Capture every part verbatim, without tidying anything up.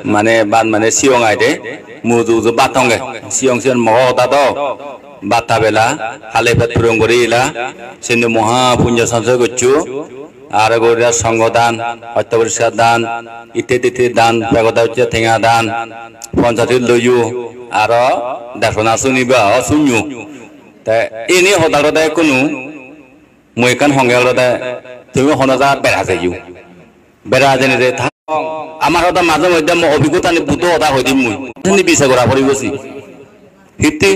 mane bat mane siyong aide, mui uju uju bat honge. Siyong siyon mogo hoda do, bat habela, hale pet puron guri ela, sindi moha punyo sanchoy goccho, aro gori songho dan, otto poriskar dan, ittedi ittedi dan, pegoda ucche tenga dan, ponchati loyo, aro desona suniba o sunyo. Te ini hoda hoda ekkunu mui ekkan honge olode, tumi hono jagat bera jeyo. Bera jeinei je tha-, amar hoda maje moddhe mo obhiggotani Buddho hoda hoi dim mui. Sini bise gora poribo si. Hitti,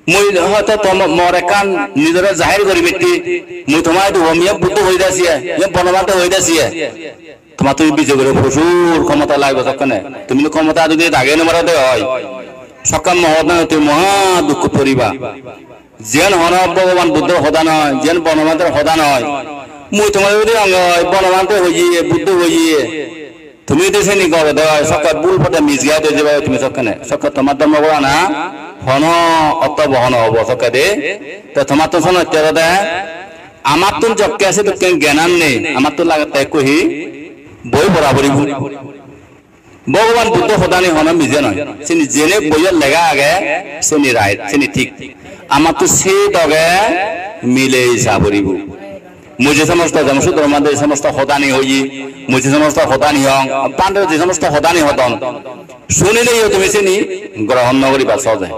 mui hoyto tom-, mor ekkan nijore jahir gori mitti, mui toma idu hom, iye Buddho hoi dasiye, iye Bonobhante hoi dasiye. Toma tumi bise gori prosur khomota lagibo sokkene. Tumi khomota jodi rage no maro de oi, sokke mohot na tumi moha dukko poriba. Jiyan hono Bhogoban Buddhor hoda noi, jiyan Bonobhanter hoda noi. Mui tomare jodi hong oi, Bonobhante hoye, Buddho hoye, tumi jodi seni goro de oi, sokke bul pode misguide oi jeba tumi sokkene. Sokke tomar dhormo gorana hono ortho boho no obo sokke de. Te tomattun sonotte olode, amattun jokke ase dokken gyanan nei, amattun lagette ekku hi boi pora poribo. Bhogoban Buddho hodani hono mije noi. Sini jene boiyot lega age, sini right, sini thik. Amattun se doge milei sa poribo. Mui je somosto, jemon sudro mande je somosto hodani hoyi, mui je somosto hodani hong, bhante je somosto hodani hodon, sunileyo tumi sini grohon no goriba soje.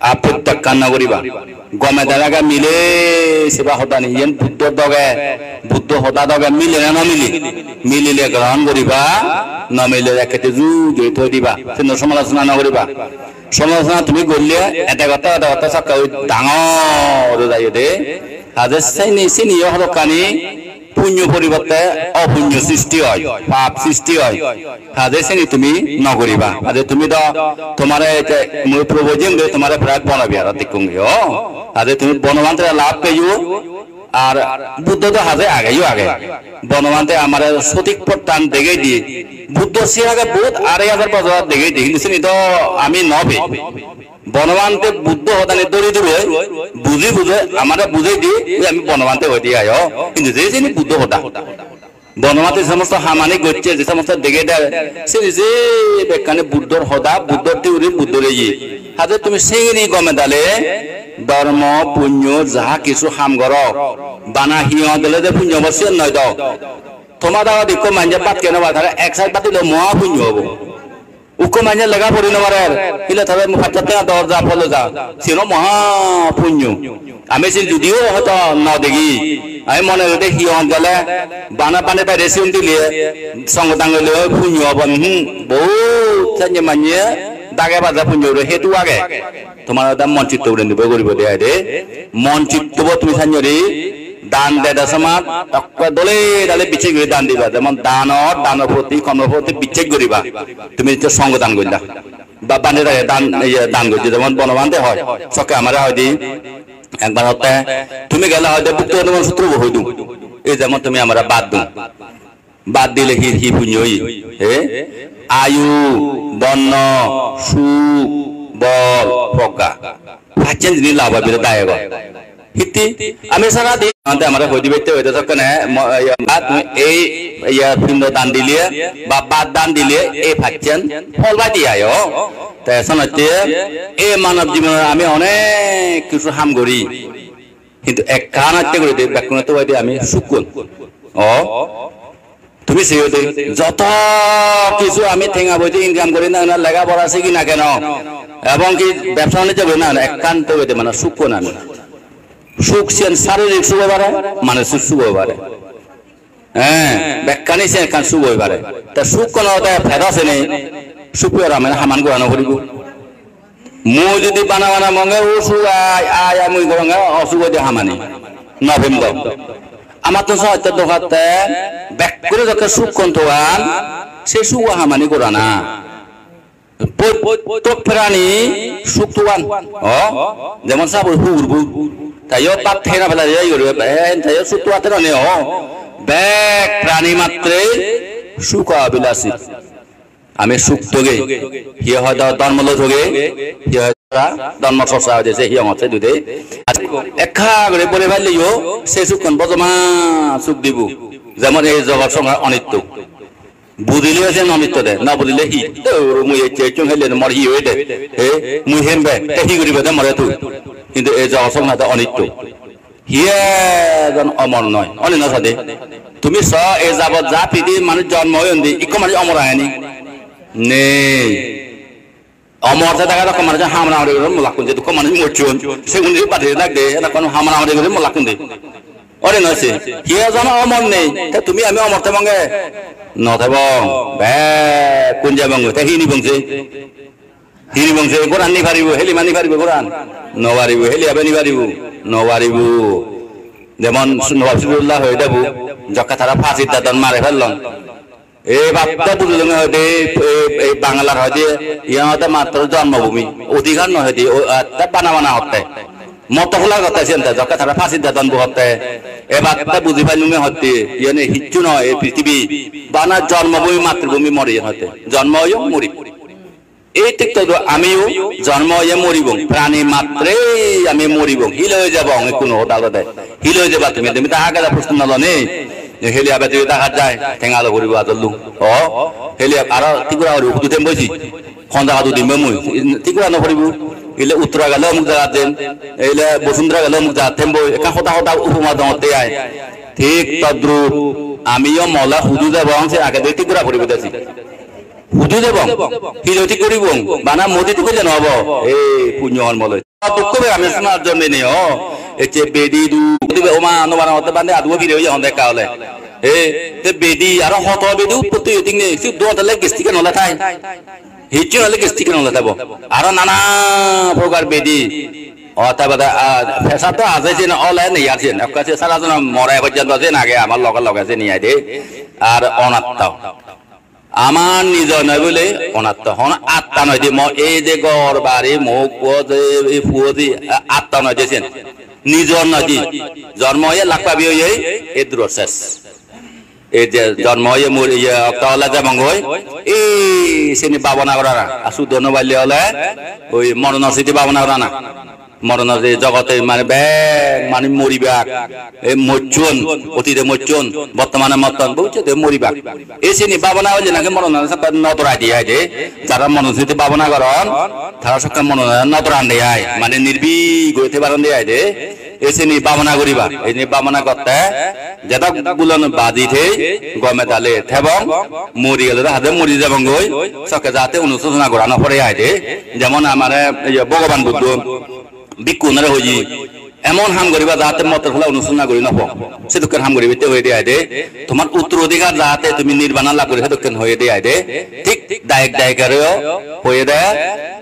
Ar protyakhyan no goriba. Gome dale age mile seba hodani, iyen Buddho doge, Buddho hoda doge mile na no mile? Milile grohon goriba, no milile ekkete ju juri thoi diba. Sino somalochona no goriba. Somalochona tumi gorle ede gotte, ede gotte sokke oi dangor oi jai de. Haje sini, siniyo hodokkani punyo poribotte opunyo sristi oi, pap sristi oi. Haje sini tumi no guriba. Haje tumi do tomare ete mui probojim de tomare prai bono biarot ikkungi o. Haje tumi Bonobhantere lab peyo, ar Buddho do haje ageyo age. Bonobhante amare sotik pottan degei diye. Buddho se age bohut arei hajar bojor degei diye, hintu sini do ami no pei. Bonobhante Buddho hodani dori duri oi, buji buji, amare bujei di, oi ami Bonobhante hoi di ayo. Hintu je sini Buddho hoda. Bonobhante je somosto hamani gocche, je somosto degei de, sini je bekkani Buddhor hoda, Buddhor theory, Buddhor iye. Haje tumi sengini gome dale, dhormo, punyo, jaha kichu ham goro, bana hi hon dele je punyo obo siyen noi do. Toma dagodi ikko manje bhat hei no pare, tare ek side bhat hile moha punyo obo. Ukko manje lega pori no parer, hile tare mo pachat tenga dor ja polo ja, siyeno moha punyo. Ami sin judiyo hoyto no degi, ami mone gori de hi hon gele, bana bane baire sigun dile, songo dango le punyo obo, hmm, bohut sanye manye dage baja punyo re hetu age. Tomar oda mon chitto guri nibo guribo de ai de, mon chitto bo tumi sanyori, dan dede somat, tokke dole dale bichej guri dan diba. Jemon danor, danor proti, kormor proti bichej guriba. Tumi je songo dan golla. Ba bhante dage dan, iye, dan gojje, jemon Bonobhante hoi. Sokke amare hoi di, ekbar hotte, tumi gele hoi de, Bhutto Nirban Sutro bo hoi dung. Ei jemon tumi amare bhat dung. Bhat dile hi, hi punyo oye? He? Ayu, borno, suk, bol, progga. Pacchen jinis lab oi bile dayok oi. Hitti? Ami sara din ante amare hoi dibatte hoide sokkene mo-, iya, bhat ei, iya, pindo dan dile ba bhat dan dile ei pacchen phol pai di ayo. Te sonotte ei manob jibonot ami onek kichu ham gori. Hintu ekkan atte guri de bekkunotte hoide ami sukkun. O? Tumi seyo de, joto kichu ami tenga poije income gori na keno, lega pora sigi na keno, ebong ki bebsa banijjo gori na keno, ekkan to hoide mane sukko nami. Suk siyen saririk suk oi pare, manosik suk oi pare. He, bekkani siyen ekkan suk oi pare. Te sukko no de pedo sene, suk oi pare mane haman gorano poribo. Mui jodi bana bana monge osuk ai, ai, ai, mui goronge osuk oi de hamani. No pem do. Amattun sohotte dokatte, bekkune jokke sukkon togan, se sukko hamani gorana. Prottek prani suk togan. O, jemon sabur hugurbo. Tayo bhat hei no pele, tayo suk togatte no ne o. Bek prani matre sukho abhilashi. Ami suk toge, hiye hoito dhormo loi toge, hiye hoito dhormo chorcha hoide se hiyongot se dude. Ekka guri bole paileyo se sukkun bojoman suk dibo. Jemon ei jogot songha onitto. Bujile se no nitto de, no bujile hi? Te uru mui ecche ecchung helle mor hi hoide? He, mui hembe, te hi guribe de more tui? Hintu ei jogot song na de onitto. Hiye jon omor noi. Oni no sade. Tumi so ei jabot ja pidi manuj jonmo oyondi, ikko manuj omor ayeni? Nei. Omor te daga dokko manuj hamra hamri guri molakkun de, dokko manuj mocchon. Se undi bade lagde, ena kono hamra hamri guri molakkun de. Ore no se, hiye jon omor nei, te tumi ami omor tebonge? No tebong, bekkun jebong, te hi nibong se? Hi nibong se, goran ni paribo, heli mani paribo goran? No paribo, heli abe ni paribo? No paribo. Jemon Nawab Sifullah hoide bu, jokke tara pasi dadon mare fellon. Ei batte bujilonge hoide, ei, ei Banglar hoide, iyan hoide matro jonmobhumi, odhikar noi hoide, o, ah, te bana bana hotte. Motto hola hotte siyan te, jokke tara pasi dedon bo hotte. Ei batte buji pailunge hotte, iyan ei hissu noi, ei prithibi. Bana jonmobhumi, matribhumi mori iyan hotte. Jonmo oyo, mori. Ei thik todrup amiyo jonmo oye moribong, prani matre ami moribong, hil oi jabong, ekkuno hoda olode. Hil oi jaba tumi, tumi ta agede proshno no lone, heli abe tui ta hajai, tenga lo puribo adollu. O, heli aro thik gora puribo, hudu thembo si, hon jagat udimbe mui, thik gora no puribo, ile Uttara gele omuk jagat jem, ile Bosundhora gele omuk jagat thembo, ekkan hoda hoda upoma dongotte ai. Thik todrup amiyo mole hudu jabong, se agede thik gora puribo desi. Hudu jebong, hilo thik guribong, bana modi thik golle no obo. Ei punyo hon bole. Dukko be ami sona jonme nei o. Ecche bedi du, dibe oma no bana otte bande adu pire oye honde ekka ole. E, te bedi aro hoto bedi utpotti oye thik nei, se do tale gastric no ole thai. Hicchu ole gastric no ole thabo. Aro nana prokar bedi. O ta bada, a, pressure to aje sen ole nei ar sen. Ekka se sara jona more porjonto sen age amar loge loge sen ai de. Ar onatta. Amar nijor noi bole onatta. Hono atta noi de, mo ei je ghor bari, mok, puo je, ei puo je, a-, atta noi de siyen. Nijor noi de. Jonmo oye lak pabi oye, ei durot ses. Ei je jonmo oye mor-, iye, okto ole jebongoi, ei sini babona gorana. Ar suddo no palle ole, oi moronor sidi babona gorana. Moronor je jogote mane bek manuj moribak, ei mocchon, otide mocchon, bortomane motton, bobissote moribak. Ei sini babona oile naki moronor sokke no dorai de ai de. Jara moron sini babona goron, tara sokke moronor no doran de ai, mane nirbik guri thei paron de ai de. Ei sini babona guriba, ei sini babona gotte, jedok gulon baji thei, gome dale thebong, mori gele do hade mori jebongoi, sokke jate onusosona gora no pore ai de. Jemon amare, iye, Bhogoban Buddho, bhikkhunore hoye, emon ham guriba jahate motor phola onusona guri no po. Sedokken ham guribatte hoye de ai de. Tomar uttorodhikar jahate tumi nirbana lab guri sedokken hoye de ai de. Thik dayok dayikareyo hoye de,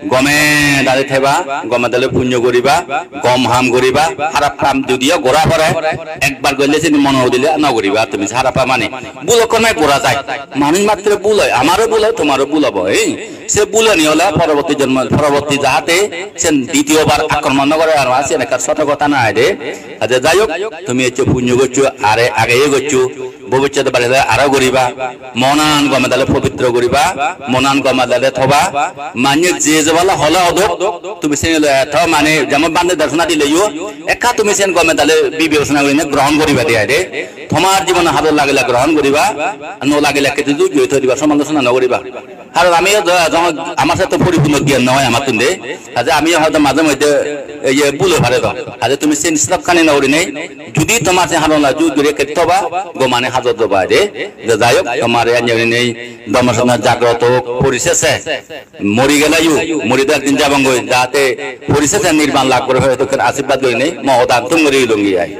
gome dale theba, gome dale punyo guriba, gom ham guriba, harap ham judiyo gora pore, ekbar golle sini mono udile no guriba tumi harap ham ani. Bul okkone gora jai. Manuj matre bul oi, amaro bul oi, tomaro bul obo, ei. Se bulani ole poroborti jonmo, poroborti jahate sen ditiyo bar akromon no gore, aro sen ekkan sotorkota nai de. Aje jai hok, tumi ecche punyo goccho, are ageye goccho, bobissote bari aro guriba, monan gome dale pobitro guriba, monan gome dale thoba, manye je jebala hole odok, tumi sen ole tho mane jemon bhante dorsona dileyo, ekka tumi sen gome dale bibesona gurinei grohon guriba de ai de. Tomar jibone hajor lagile grohon guriba, no lagile ekkeju jui thoi diba, somalosona no guriba. Haron ami jo-, jo-, amar sette poripunno gyan noi amattun de. Haje ami hoyto maje moddhe ei je bul oi pare do. Haje tumi sen stop kani no gurinei, judi tomar sen haron la jui guri ekkeju thoba, gomane hajor joba de. Je jai hok, tomar enne gurinei dhormo sadhona jagroto hok, porisese mori geleyo, mori do ekdin jabongoi, jahate porisese nirban lab gore, hoyto ekkan ashirbad gurinei, mo hodan thum guri lunggi ai.